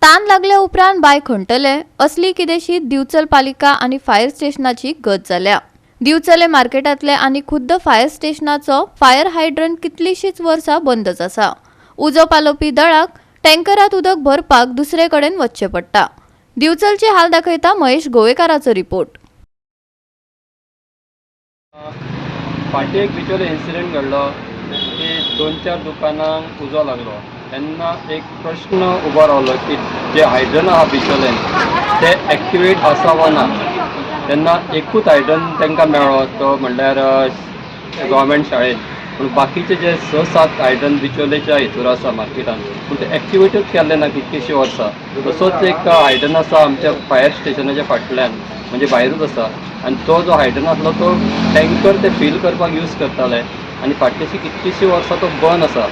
तान लागल्या उपरांत बांय खणटले असली कितेंशी दिवचल पालिका आनी फायर स्टेशनाची गत जाल्या. दिवचले मार्केटांतले आनी खुद्द फायर स्टेशनाचो फायर हायड्रंट कितलींशींच वर्सां बंदच आसा. उजो पालोवपी दळाक टँकरांत उदक भरपाक दुसरे कडेन वचचें पडटा. दिवचलचे हाल दाखयता महेश गोवेकाराचो रिपोर्ट. फाटीं एक बिचोले इन्सिडंट घडलो की दोन चार दुकानांक उजो लागलो तेन्ना एक प्रश्न उबो रावलो की जे हायड्रन आहा बिचोलेन ते एक्टिवेट आसा वा ना. तेन्ना एकूच हायड्रन तांकां मेळ्ळो तो म्हणल्यार गव्हर्मेंट शाळेन, पूण बाकीचे जे स सात हायड्रन बिचोलेच्या हितूर आसा मार्केटान, पूण ते एक्टिवेटूच केल्ले ना कितकीशीं वर्सां. तसोच एक हायड्रन आसा आमच्या फायर स्टेशनाच्या फाटल्यान, म्हणजे भायरूच आसा, आनी तो जो हायड्रन आसलो तो टँकर ते फील करपाक यूज करताले आनी फाटलीशीं कितलींशीं वर्सां तो बंद आसा.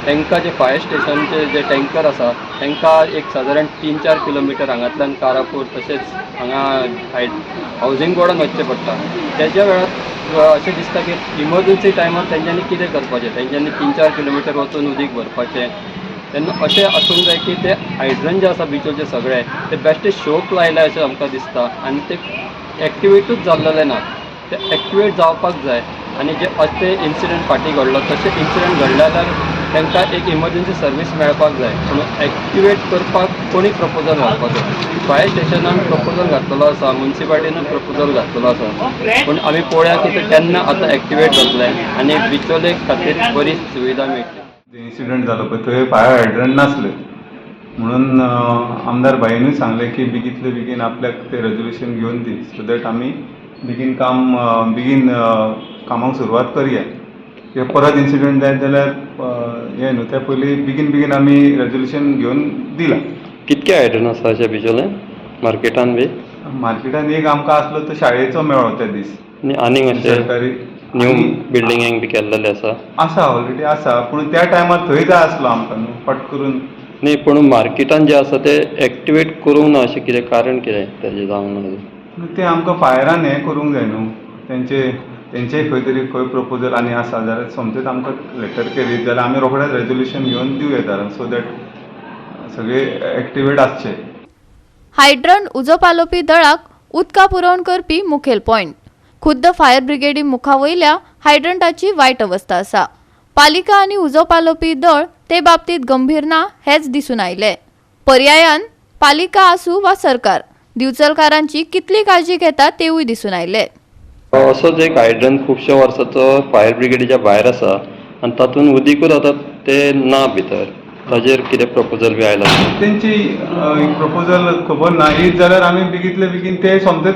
तांकां जे फायर स्टेशनचे जे टँकर आसा तांकां एक सादारण 3-4 किलोमिटर हांगांतल्यान कारापूर तशेंच हांगा हावजींग बोर्डान वचचें पडटा. तेज्या वेळार अशें दिसता की इमर्जन्सी टायमार तेंच्यांनी कितें करपाचें, तेंच्यांनी 3-4 किलोमिटर वचून उदीक भरपाचें. तेन्ना अशें आसूंक जाय की ते हायड्रन जे आसा बिचोलचे सगळे ते बेश्टे शोक लायले अशें आमकां दिसता आनी ते एक्टिवेटूच जाल्लेले ना. ते एक्टिवेट जावपाक जाय आनी जे अशे इन्सिडंट फाटीं घडलो तशे इन्सिडंट घडले जाल्यार तांकां एक इमर्जन्सी सर्वीस मेळपाक जाय. पूण एक्टिवेट करपाक कोणी प्रपोजल घालपाचो, फायर स्टेशनान प्रपोजल घातलेलो आसा, मुन्सिपालिटीनूय प्रपोजल घातलेलो आसा, पूण आमी पळोवया की ते केन्ना आतां एक्टिवेट जातले आनी बिचोले खातीर बरी सुविधा मेळटली. इन्सिडंट जालो पळय थंय फायर हायड्रंट नासले म्हणून आमदार भाईनूय सांगलें की बेगींतले बेगीन आपल्याक तें रेजोल्युशन घेवन दी, सो that आमी बेगीन काम बेगीन कामाक सुरवात करया, कित्याक परत इन्सिडंट जायत जाल्यार हें न्हू. त्या पयलीं बेगीन बेगीन आमी रेजोल्युशन घेवन दिलां. कितके हायड्रन आसा अशे बिचोले मार्केटान बी? मार्केटान एक आमकां आसलो तो शाळेचो मेळ्ळो त्या दीस. आनी आनीक अशे सरकारी न्यू आनी बिल्डिंगेक बी केल्लेले आसा? आसा, ऑलरेडी आसा, पूण त्या टायमार थंय जाय आसलो आमकां न्हू फट करून. न्ही, पूण मार्केटान जे आसा ते एक्टिवेट करूंक ना, अशें कितें कारण कितें तेजें जावंक ना अजून? तें आमकां फायरान हें करूंक जाय न्हू, तेंचे तेंचे खंय तरी खंय प्रपोजल आनी आसा जाल्यार सोमतेच आमकां लेटर केली जाल्यार आमी रोखडेच रेजोल्युशन घेवन दिवं येता, सो that सगळे एक्टिवेट आसचे. हायड्रंट उजो पालोवपी दळाक उदका पुरवण करपी मुखेल पॉयंट. खुद्द फायर ब्रिगेडी मुखा वयल्या हायड्रंटाची वायट अवस्था आसा. पालिका आनी उजो पालोवपी दळ ते बाबतीत गंभीर ना हेच दिसून आयले. पर्यायान पालिका आसूं वा सरकार, दिवचलकारांची कितली काळजी घेता तेवूय दिसून आयले. असोच एक हायड्रन खुबश्या वर्सांचो फायर ब्रिगेडीच्या भायर आसा आनी तातूंत उदीकूच आतां ते ना भितर, ताजेर कितें प्रपोजल बी आयला? तेंची प्रपोजल खबर ना, येत जाल्यार आमी बेगींतले बेगीन ते सोमतेच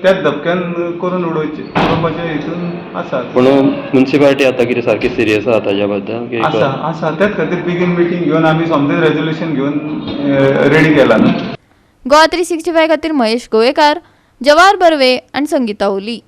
त्याच धपक्यान करून उडोवचे उडोवपाचे हितून आसा. पूण मुन्सिपालिटी आतां कितें सारकी सिरियस आसा ताज्या बद्दल की? आसा आसा, त्याच खातीर बेगीन मिटींग घेवन आमी सोमतेच रेजोल्युशन घेवन रेडी केला न्हू. गोवा 365 खातीर महेश गोवेकार, जवाहर बर्वे आनी संगीता ओली.